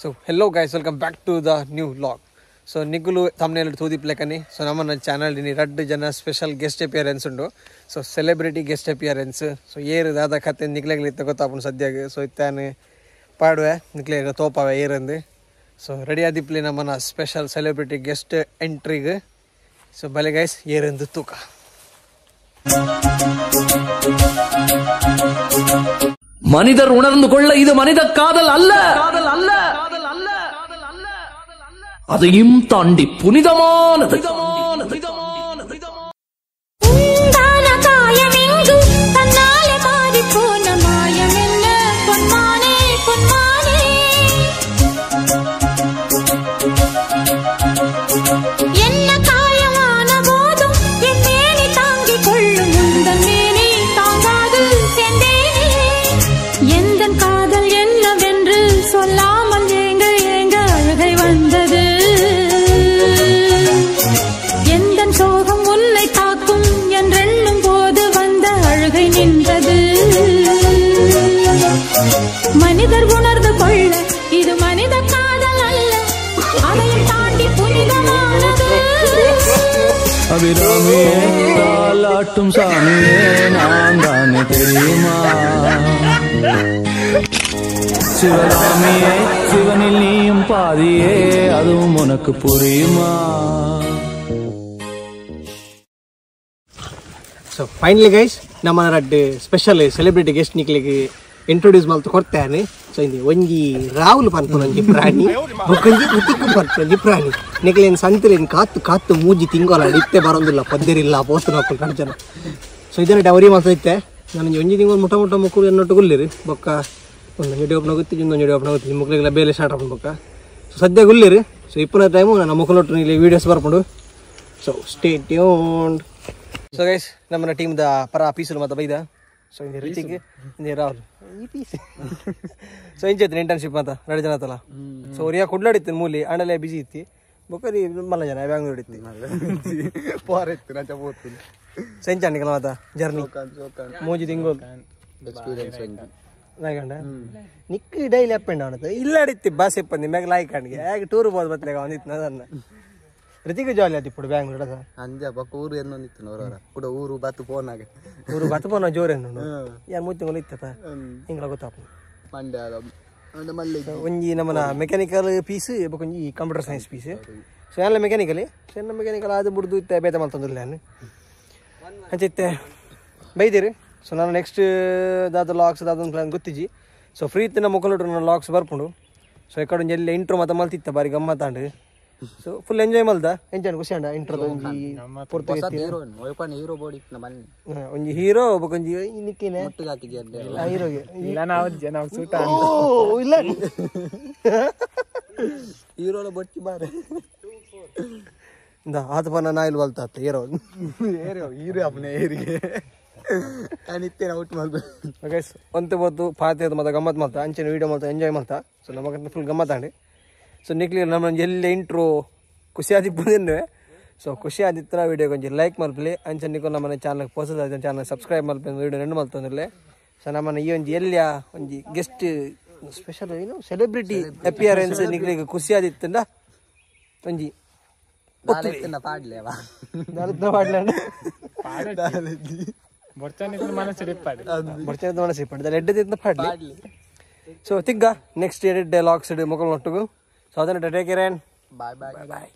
So hello guys, welcome back to the new vlog. So ನಿಗುಲು thumbnail ತೂದಿಪ್ಲೆಕನಿ. So ನಮ್ಮನ್ನ channel ನಿ ರಡ್ಡು ಜನ special guest appearance ಉಂಡು. So celebrity guest appearance. So ಏರು ದಾದ ಕತೆ ನಿಕ್ಲೆಗ್ಲಿತ್ತ ಗೊತ್ತಾಪುಂಡು ಸದ್ಯಗ್. ಸೊ ಇತ್ತಾನೆ ಪಾಡುವೆ ನಿಕ್ಲೆಗ್ ತೋಪಾವೆ ಏರಂದು. ಸೊ ರೆಡಿ ಆದಿಪ್ಲಿ ನಮ್ಮನ್ನ special celebrity guest ಎಂಟ್ರಿಗ್. So ಬಲೆ ಗೈಸ್ ಏರಂದು ತೂಕ. மனிதர் உணர்ந்து கொள்ள இது மனித காதல் அல்ல, அதையும் தாண்டி புனிதமானது. மனிதர் உணர்ந்து கொள்ள இது மனித காதல் அல்ல, அதையும் தாண்டி புனிதமானது. அபிராமியே தாலாட்டும் சாமியே நான் தானே தெரியுமா? சிவராமியே சிவனில் நீயும் பாதியே அதுவும் உனக்கு புரியுமா? So finally guys ನಮ್ಮ ರಡ್ಡು special celebrity guest ನಿಕ್ಲೆಗ್ introduce ಮಲ್ತು ಕೊಡ್ತೇನೆ. ಸೊ ಇಂದು ಒಂಜಿ ರಾಹುಲ್ ಪನ್ಪುನ ಒಂಜಿ ಪ್ರಾಣಿ, ಬೊಕೊಂಜಿ ಋತಿಕ್ ಪನ್ಪುನ ಒಂಜಿ ಪ್ರಾಣಿ. ನಿಕ್ಲೇನ್ ಸಂತಲೇನ್ ಕಾತು ಕಾತು ಮೂಜಿ ತಿಂಗೊಲ ಇತ್ತೆ ಬರೋದಿಲ್ಲ ಪದ್ದರಿಲ್ಲ ಪೋತು ನಡು ಜನ. ಸೊ ಇದನ್ನ ಡವರಿ ಮಲ್ತ ಇತ್ತೆ ನಾನು ಒಂಜಿ ತಿಂಗಳು ಮುಟ ಮುಟ ಮುಕ್ಕುಲು ಎನ್ನೊಟ್ಟು ಗುಲ್ಲಿರಿ ಬೊಕ್ಕ ಒಂದು ಎಡಿ ಓಪನ್ ಆಗುತ್ತೆ ಇನ್ನೊಂದು ಎಡಿ ಓಪನ್ ಆಗುತ್ತೆ ಮುಕ್ಕಳಿಗೆಲ್ಲ ಬೇಲೆ ಸ್ಟಾರ್ಟ್ ಆಪುಂಡು ಬೊಕ್ಕ. ಸೊ ಸದ್ಯ ಗುಲ್ಲಿರಿ. ಸೊ ಇಪ್ಪನ ಟೈಮು ನನ್ನ ಮುಕ್ಕಲೊಟ್ಟು ಇಲ್ಲಿ ವೀಡಿಯೋಸ್ ಬರ್ಪುಂಡು. So stay tuned. So guys ನಮ್ಮನ್ನ ಟೀಮ್ದ ಪರ ಪೀಸಲು ಮತ್ತೆ ಬೈದ. ಸೊ ಇಂದು ರಿತಿಕ್ ಇಂದು ರಾಹುಲ್ ಈ ಪೀಸ್. ಸೊ ಇಂಚೈತಿ ಇಂಟರ್ನ್ಶಿಪ್ ಅಂತ ಎರಡು ಜನ ಆತಲ್ಲ. ಸೊ ಒರಿಯಾ ಕುಡ್ಲಾಡಿತ್ತು ಮೂಲಿ ಆಂಡಲೇ ಬಿಸಿ ಇತ್ತಿ ಬೊಕ್ಕರಿ ಮಲ್ಲ ಜನ ಬ್ಯಾಂಗ್ಳೂರ್ ಇತ್ತು. ಸೊ ಇಂಚಾಣಿಕಲ ಮಾತ ಜರ್ನಿ ಮೂಜಿ ತಿಂಗಳು ಲಾಯ್ಕಂಡ Nick daily up and down ಇಲ್ಲ ಅಡಿತ್ತಿ ಬಸ್ ಇಪ್ಪಂದಿ ಮ್ಯಾಗ ಲಾಯ್ಕಂಡ್ಗೆ ಹೇಗೆ ಟೂರ್ ಬೋದು ಬತ್ತಲೆಗ ಒಂದಿತ್ತು ನನ್ನ ಋತಿಕ್ ಜಾಲಿ ಆತಿಪ್ಪುಡು ಬ್ಯಾಂಗ್ಳೂರ್ ಅದ ಅಂಜ ಬೊಕ್ಕ ಊರು ಎನ್ನೊಂದಿತ್ತು ನೋಡೋರ ಕೂಡ ಊರು ಬತ್ತು ಫೋನ್ ಆಗ ಊರು ಬತ್ತು ಫೋನ್ ಜೋರು ಎನ್ನು ಯಾರು ಮೂರು ತಿಂಗಳು ಇತ್ತತ ಹಿಂಗಳ ಗೊತ್ತಾಪ ಮಂಡ್ಯ ಒಂಜಿ ನಮ್ಮನ ಮೆಕ್ಯಾನಿಕಲ್ ಪೀಸ್ ಬೊಕ್ಕ ಒಂಜಿ computer science piece. So ಎಲ್ಲ ಮೆಕ್ಯಾನಿಕಲಿ. ಸೊ ಎಲ್ಲ ಮೆಕ್ಯಾನಿಕಲ್ ಅದು ಬುಡ್ದು ಇತ್ತೆ ಬೇತೆ ಮಲ್ತೊಂದಿಲ್ಲ ನಾನು ಅಂಚಿತ್ತೆ ಬೈದಿರಿ. ಸೊ ನಾನು ನೆಕ್ಸ್ಟ್ ದಾದ ಲಾಕ್ಸ್ ದಾದ ಪ್ಲಾನ್ ಗೊತ್ತಿಜ್ಜಿ. ಸೊ ಫ್ರೀ ಇತ್ತು ನಮ್ಮ ಮುಖಲೊಟ್ಟು ನನ್ನ ಲಾಕ್ಸ್ ಬರ್ಪುಂಡು. ಸೊ ಈ ಕಡೆ ಒಂಜಿ ಎಲ್ಲ ಇಂಟ್ರೋ ಮಾತ ಮಲ್ತಿತ್ತ ಬಾರಿ ಗಮ್ಮತ್ತಾಂಡು. So full enjoy ಮಲ್ದ ಎಂಜಾಯ್ ಖುಷಿ ಅಂಡ ಇಂಟ್ರೋ ಒಂಜಿ ಒಂಜಿ ಹೀರೋ ಒಂಜಿ ನಿಕ್ಕಿನೆ ಹೀರೋಗೆ ಇಲ್ಲ ಹೀರೋಲ ಬೊಟ್ಟಿ ಬಾರೆ ಆತ ಪನ್ನ ನಾಯಿಲ್ ಬಲ್ತ hero hero hero ಅಪ್ಪನೇ ಏರಿಗೆ ನಿತ್ಯ ಔಟ್ ಮಾಡ್ಬೇಕು ಗೈಸ್ ಒಂತೆ ಬೊತ್ತು ಪಾತೆ ಮತ್ತೆ ಗಮ್ಮತ್ ಮಾಡ್ತಾ ಅಂಚಿನ ವೀಡಿಯೋ ಮಾಡ್ತಾ ಎಂಜಾಯ್ ಮಾಡ್ತಾ. ಸೊ ನಮಗಂತ ಫುಲ್ ಗಮ್ಮತ್ತಾಂಡಿ. ಸೊ ನಿಕ್ಲಿ ನಮ್ಮ ಎಲ್ಲ ಇಂಟ್ರೋ ಖುಷಿ ಆದಿಪ್ಪುಂದೆ. ಸೊ ಖುಷಿ ಆದಿತ್ತ ವೀಡಿಯೋ ಕೊಂಚ ಲೈಕ್ ಮಲ್ಪಲಿ ಅಂಚ ನಿಕ್ಕು ನಮ್ಮನೆ ಚಾನಲ್ ಹೊಸದಾದ ಚಾನಲ್ ಸಬ್ಸ್ಕ್ರೈಬ್ ಮಲ್ಪಿ ವೀಡಿಯೋ ನೆಂಡು ಮಲ್ತೊಂದಿರ್ಲೆ. ಸೊ ನಮ್ಮನೆ ಈ ಒಂಜಿ ಎಲ್ಲ ಒಂಜಿ ಗೆಸ್ಟ್ ಸ್ಪೆಷಲ್ ಏನು ಸೆಲೆಬ್ರಿಟಿ ಅಪಿಯರೆನ್ಸ್ ನಿಕ್ಲಿಗೆ ಖುಷಿ ಆದಿತ್ತಂಡ ಒಂಜಿ ಪಾಡ್ಲಿ. ಸೊ ತಿಗ್ಗ ನೆಕ್ಸ್ಟ್ ಎಡಿಟ್ ಲಾಕ್ಸ್ ಮೊಕಲ್ ಒಟ್ಟುಗು. ಸೊ ಅದನ್ನ take care and bye bye. Bye.